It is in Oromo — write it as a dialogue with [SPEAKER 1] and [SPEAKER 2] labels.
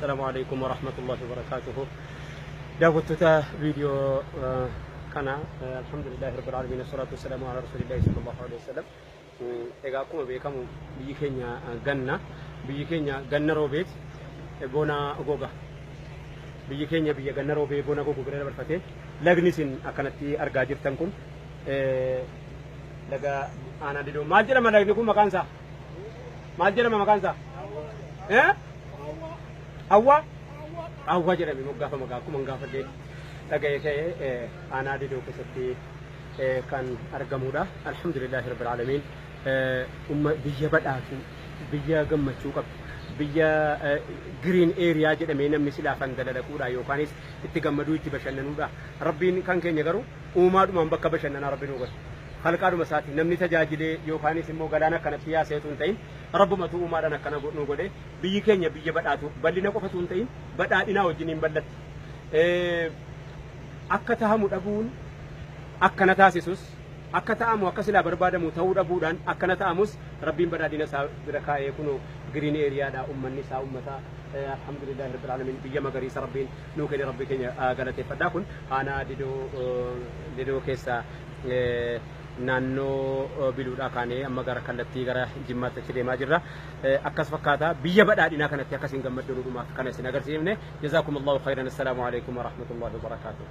[SPEAKER 1] Assalaamu alaikum warahmatullahi wabarakaatuhu. Daawwattoota viidiyoo kana, alhamdulillahi rabbil alamin, wasalaatu wassalaamu ala rasuulillahi sallallahu alaihi wasallam. Egaa akkuma beekamu biyyi keenya ganna, biyyi keenya ganna roobeet bona goga. Biyyi keenya biyya ganna roobee bona gogu bira dabarfatee, lagni isin akkanatti argaa jirtan kun laga Aanaa Didoo. Maal jedhama lagni kun maqaan isaa? Maal jedhama maqaan isaa? Eh? Hawwaa? Hawwaa jedhame moggaafama gaa, akkuma gaafadhee dhaga'ee ka'ee Aanaa Didoo keessatti kan argamudha. Alhamdulillahi rabbil alamin. Umma biyya badhaatu, biyya gammachuu qabdu, biyya green area jedhamee namni silaa kan dalalaquudha yookaanis itti gammaduu, itti bashannanuudha. Rabbiin kan keenya garuu uumaadhumaan bakka bashannanaa Rabbi nu godhe. Halqaadhuma isaati namni tajaajilee yookaanis immoo galaana akkanatti yaasee utuu hin ta'in, Rabbumatu uumaadhaan akkana nu godhe. Biyyi keenya biyya badhaatu, bal'ina qofatu hin ta'in, badhaadhinaa wajjiniin bal'atti. Akka tahamu dhabuun akkana taasisus, akka ta'amu akka silaa barbaadamu ta'uu dhabuudhaan akkana ta'amus, Rabbiin badhaadhina isaa bira kaa'ee kunoo green areaadha. Ummanni isaa ummata, alhamdulillahi rabbil alamin, biyya magariisa Rabbiin nuu kenne, Rabbi keenya galateeffadhaa. Kun Aanaa Didoo keessa naannoo Biluudhaa kaanee amma gara kallattii gara Jimmaatti achi deemaa jirra. Akkas fakkaata, biyya badhaadhinaa kanatti akkasiin gammaddu dhumaaf kana isin agarsiifne. Jazaakumullahu khairan. Assalaamu alaikum warahmatullahi wabarakaatuh.